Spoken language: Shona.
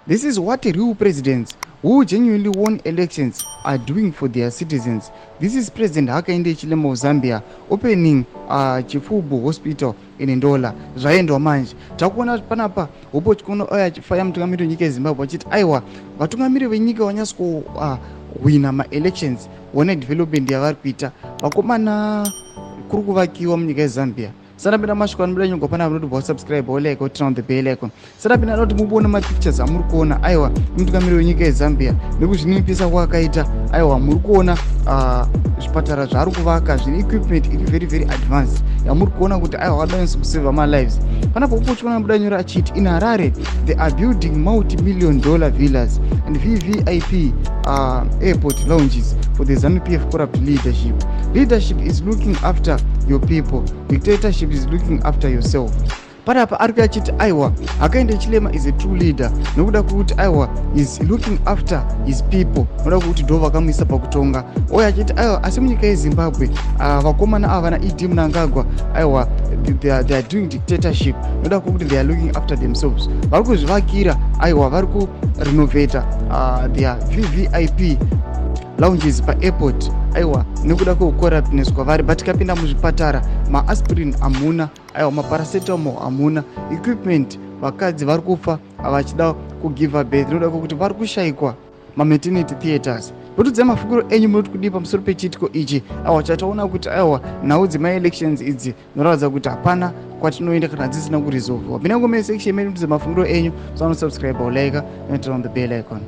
This is what real presidents who genuinely won elections are doing for their citizens. This is President Hakainde Hichilema of Zambia opening Chifubu Hospital in Ndola. Zvaendwa manje. Takuona panapa Hopo Chikono oya achifaya mutungamiri wenyika yeZimbabwe achiti aiwa, vatungamiri venyika vanyatso kuhwina maelections, one development yavari kuita vakomana, kuri kuvakiwa munyika yeZambia. Sarapinda mashoko anobuda nyongwa panapa, unoti wasubscribe, wolike, woturn on the bell icon. Sarapinda anoti mubuone mapictures amuri kuona, aiwa, mutungamiri wenyika yeZambia nekuzvininipisa kwaakaita. Aiwa, muri kuona zvipatara zvaari kuvaka zvine equipment iri very very advanced, yamuri kuona kuti aiwa, vakanyatsa kusave malives. Panapa upo uchiona buda nyora achiti, "In Harare they are building multi-million dollar villas and VVIP airport lounges for the ZANU PF corrupt leadership. Leadership is looking after your people. Dictatorship is looking after yourself." Panapa ari kuachiti aiwa, Hakainde Hichilema is a true leader nokuda kwekuti aiwa, is looking after his people, nokuda kwekuti ndo vakamuisa pakutonga. Oyo achiti aiwa, asi munyika yeZimbabwe vakomana ava vana ED Mnangagwa, aiwa, they are doing dictatorship nokuda kwekuti they are looking after themselves. Vari kuzvivakira, aiwa, vari kurenovata their VVIP lounges paairport, aiwa, nekuda kweucorruptness kwavari. But tikapinda muzvipatara, maaspirin hamuna, aiwa, maparacetamol hamuna, equipment, vakadzi vari kufa vachida kugive birth nokuda kwekuti vari kushayikwa mamaternity theatres. Votudzai mafungiro enyu, munoti kudii pamusoro pechiitiko ichi? Aiwa, chataona kuti aiwa, nhau dzemaelections idzi dzinoratidza kuti hapana kwatinoenda kana dzisina kuresolvwa. Pinda comment section medu, mutudze mafungiro enyu. Musanosubscribe, ulike, and turn on the bell icon.